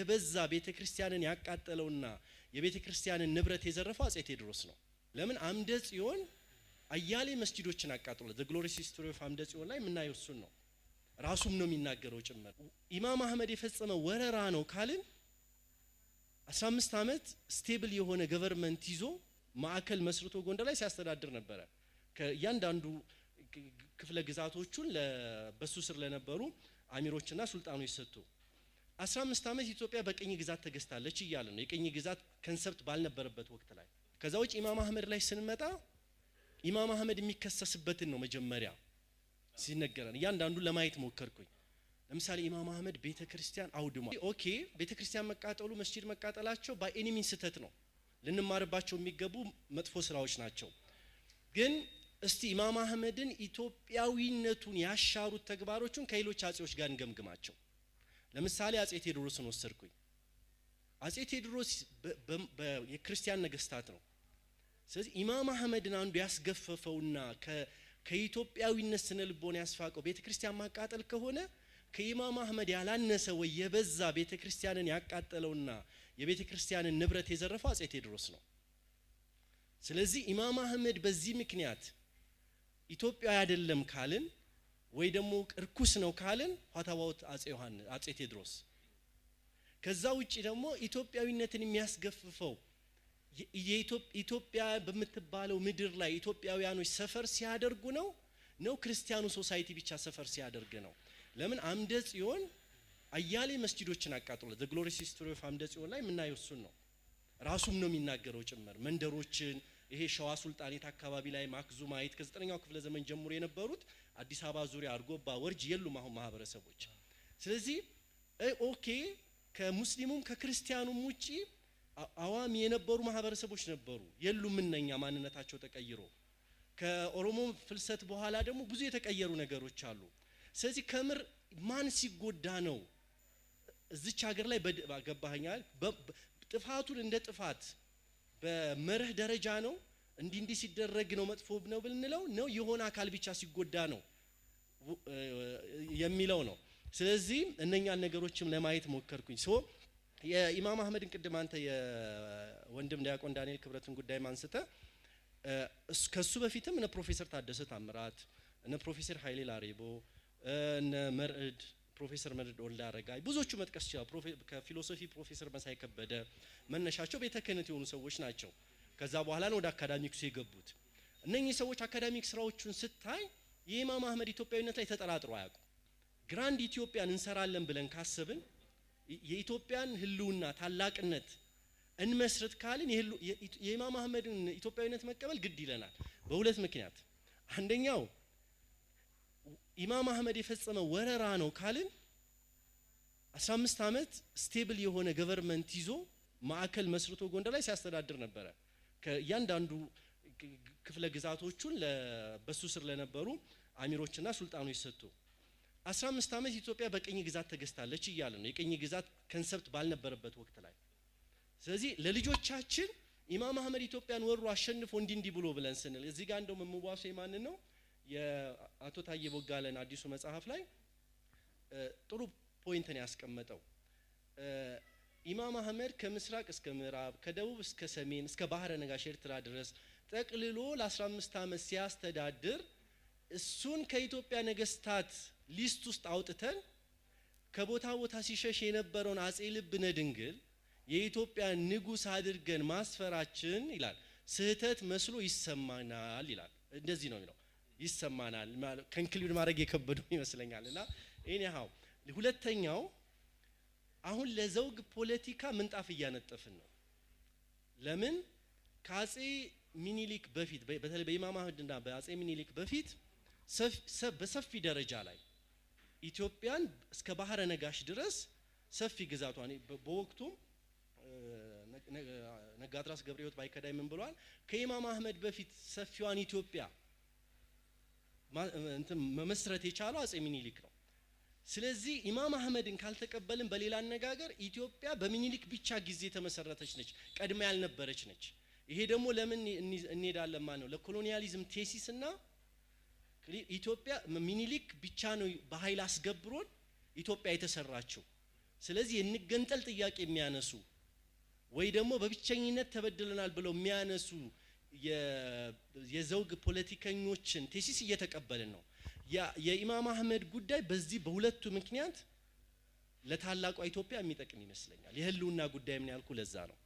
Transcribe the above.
የበዛ ቤተ ክርስቲያንን ያቃጠለውና የቤተ ክርስቲያንን ንብረት የዘረፈው አጼ ቴዎድሮስ ነው። ለምን? አምደ ጽዮን አያሌ መስጂዶችን አቃጥሏል። The Glorious History of አምደ ጽዮን ላይ የምናየው እሱን ነው። ራሱም ነው የሚናገረው ጭምር። ኢማም አህመድ የፈጸመ ወረራ ነው ካልን፣ 15 ዓመት stable የሆነ government ይዞ ማዕከል መስርቶ ጎንደር ላይ ሲያስተዳድር ነበረ። ከእያንዳንዱ ክፍለ ግዛቶቹን በሱ ስር ለነበሩ አሚሮችና ሱልጣኖች ሰጥቶ፣ 15 ዓመት ኢትዮጵያ በቅኝ ግዛት ተገዝታለች እያለ ነው። የቅኝ ግዛት concept ባልነበረበት ወቅት ላይ። ከዛ ውጭ ኢማም አህመድ ላይ ስንመጣ ኢማም አህመድ የሚከሰስበትን ነው መጀመሪያ ሲነገረን፣ እያንዳንዱን ለማየት ሞከርኩኝ። ለምሳሌ ኢማም አህመድ ቤተ ክርስቲያን አውድሟል። Okay፣ ቤተ ክርስቲያን መቃጠሉ፣ መስጂድ መቃጠላቸው by any means ስህተት ነው፣ ልንማርባቸው የሚገቡ መጥፎ ስራዎች ናቸው። ግን እስቲ ኢማም አህመድን ኢትዮጵያዊነቱን ያሻሩት ተግባሮቹን ከሌሎች አጼዎች ጋር እንገምግማቸው። ለምሳሌ አጼ ቴዎድሮስን ወሰድኩኝ። አጼ ቴዎድሮስ የክርስቲያን ነገስታት ነው። ስለዚህ ኢማም አህመድን አንዱ ያስገፈፈውና ከኢትዮጵያዊነት ስነ ልቦና ያስፋቀው ቤተ ክርስቲያን ማቃጠል ከሆነ፣ ከኢማም አህመድ ያላነሰ ወይ የበዛ ቤተ ክርስቲያንን ያቃጠለውና የቤተ ክርስቲያንን ንብረት የዘረፈው አጼ ቴዎድሮስ ነው። ስለዚህ ኢማም አህመድ በዚህ ምክንያት ኢትዮጵያዊ አይደለም ካልን ወይ ደግሞ እርኩስ ነው ካልን፣ what about አጼ ዮሐንስ፣ አጼ ቴዎድሮስ? ከዛ ውጭ ደግሞ ኢትዮጵያዊነትን የሚያስገፍፈው ኢትዮጵያ በምትባለው ምድር ላይ ኢትዮጵያውያኖች suffer ሲያደርጉ ነው ክርስቲያኑ society ብቻ suffer ሲያደርግ ነው? ለምን? አምደ ጽዮን አያሌ መስጂዶችን አቃጥሏል። The Glorious History of አምደ ጽዮን ላይ የምናየው እሱን ነው። ራሱም ነው የሚናገረው ጭምር። መንደሮችን፣ ይሄ ሸዋ ሱልጣኔት አካባቢ ላይ ማክዙማይት ከ9ኛው ክፍለ ዘመን ጀምሮ የነበሩት፣ አዲስ አበባ ዙሪያ አርጎባ፣ ወርጅ የሉም አሁን ማህበረሰቦች። ስለዚህ okay፣ ከሙስሊሙም ከክርስቲያኑም ውጪ አዋሚ የነበሩ ማህበረሰቦች ነበሩ፣ የሉም እነኛ ማንነታቸው ተቀይሮ። ከኦሮሞ ፍልሰት በኋላ ደግሞ ብዙ የተቀየሩ ነገሮች አሉ። ስለዚህ ከምር ማን ሲጎዳ ነው እዚች ሀገር ላይ? ገባኸኛል? ጥፋቱን እንደ ጥፋት በመርህ ደረጃ ነው እንዲህ እንዲህ ሲደረግ ነው መጥፎ ነው ብንለው ነው፣ የሆነ አካል ብቻ ሲጎዳ ነው የሚለው ነው። ስለዚህ እነኛን ነገሮችም ለማየት ሞከርኩኝ። So የኢማም አህመድን ቅድም አንተ የወንድም ዲያቆን ዳንኤል ክብረትን ጉዳይ አንስተ፣ ከሱ በፊትም እነ ፕሮፌሰር ታደሰ ታምራት፣ እነ ፕሮፌሰር ኃይሌ ላሬቦ፣ እነ መርዕድ፣ ፕሮፌሰር መርዕድ ወልደ አረጋይ፣ ብዙዎቹ መጥቀስ ይችላል። ከ philosophy ፕሮፌሰር መሳይ ከበደ መነሻቸው ቤተ ክህነት የሆኑ ሰዎች ናቸው። ከዛ በኋላ ነው ወደ academics ኡ የገቡት። እነኚህ ሰዎች academic ስራዎቹን ስታይ የኢማም አህመድ ኢትዮጵያዊነት ላይ ተጠራጥሮ አያውቁ። Grand ኢትዮጵያን እንሰራለን ብለን ካሰብን፣ የኢትዮጵያን ህልውና ታላቅነት እንመስርት ካልን፣ የኢማም አህመድን ኢትዮጵያዊነት መቀበል ግድ ይለናል። በሁለት ምክንያት። አንደኛው ኢማም አህመድ የፈጸመ ወረራ ነው ካልን፣ 15 ዓመት stable የሆነ government ይዞ ማዕከል መስርቶ ጎንደር ላይ ሲያስተዳድር ነበረ። ከእያንዳንዱ ክፍለ ግዛቶቹን በሱ ስር ለነበሩ አሚሮችና ሱልጣኖች ሰጥቶ፣ 15 ዓመት ኢትዮጵያ በቅኝ ግዛት ተገዝታለች እያለ ነው። የቅኝ ግዛት concept ባልነበረበት ወቅት ላይ። ስለዚህ ለልጆቻችን ኢማም አህመድ ኢትዮጵያን ወሮ አሸንፎ እንዲህ እንዲህ ብሎ ብለን ስንል፣ እዚህ ጋር እንደውም የምዋሰው የማንን ነው? የአቶ ታዬ ቦጋለን አዲሱ መጽሐፍ ላይ ጥሩ ፖይንትን ያስቀመጠው። ኢማም አህመድ ከምስራቅ እስከ ምዕራብ፣ ከደቡብ እስከ ሰሜን፣ እስከ ባህረ ነጋሽ ኤርትራ ድረስ ጠቅልሎ ለ15 ዓመት ሲያስተዳድር፣ እሱን ከኢትዮጵያ ነገስታት list ውስጥ አውጥተን ከቦታ ቦታ ሲሸሽ የነበረውን አጼ ልብነ ድንግል የኢትዮጵያ ንጉስ አድርገን ማስፈራችን ይላል ስህተት መስሎ ይሰማናል ይላል። እንደዚህ ነው የሚለው፣ ይሰማናል። Conclude ማድረግ የከበደው ይመስለኛል። እና anyhow ሁለተኛው አሁን ለዘውግ ፖለቲካ ምንጣፍ እያነጠፍን ነው። ለምን? ከአጼ ሚኒሊክ በፊት፣ በተለይ በኢማም አህመድና በአጼ ሚኒሊክ በፊት በሰፊ ደረጃ ላይ ኢትዮጵያን እስከ ባህረ ነጋሽ ድረስ ሰፊ ግዛቷን፣ በወቅቱም ነጋድራስ ገብረ ሕይወት ባይከዳኝ ምን ብለዋል? ከኢማም አህመድ በፊት ሰፊዋን ኢትዮጵያ እንትን መመስረት የቻለው አጼ ሚኒሊክ ነው። ስለዚህ ኢማም አህመድን ካልተቀበልን፣ በሌላ አነጋገር ኢትዮጵያ በሚኒሊክ ብቻ ጊዜ የተመሰረተች ነች፣ ቀድማ ያልነበረች ነች። ይሄ ደግሞ ለምን እንሄዳለን ማለት ነው? ለ colonialism thesis። እና ኢትዮጵያ ሚኒሊክ ብቻ ነው በኃይል አስገብሮን ኢትዮጵያ የተሰራችው። ስለዚህ የንገንጠል ጥያቄ የሚያነሱ ወይ ደግሞ በብቸኝነት ተበድለናል ብለው የሚያነሱ የዘውግ ፖለቲከኞችን thesis እየተቀበልን ነው። የኢማም አህመድ ጉዳይ በዚህ በሁለቱ ምክንያት ለታላቋ ኢትዮጵያ የሚጠቅም ይመስለኛል። የህልውና ጉዳይ ምን ያልኩ ለዛ ነው።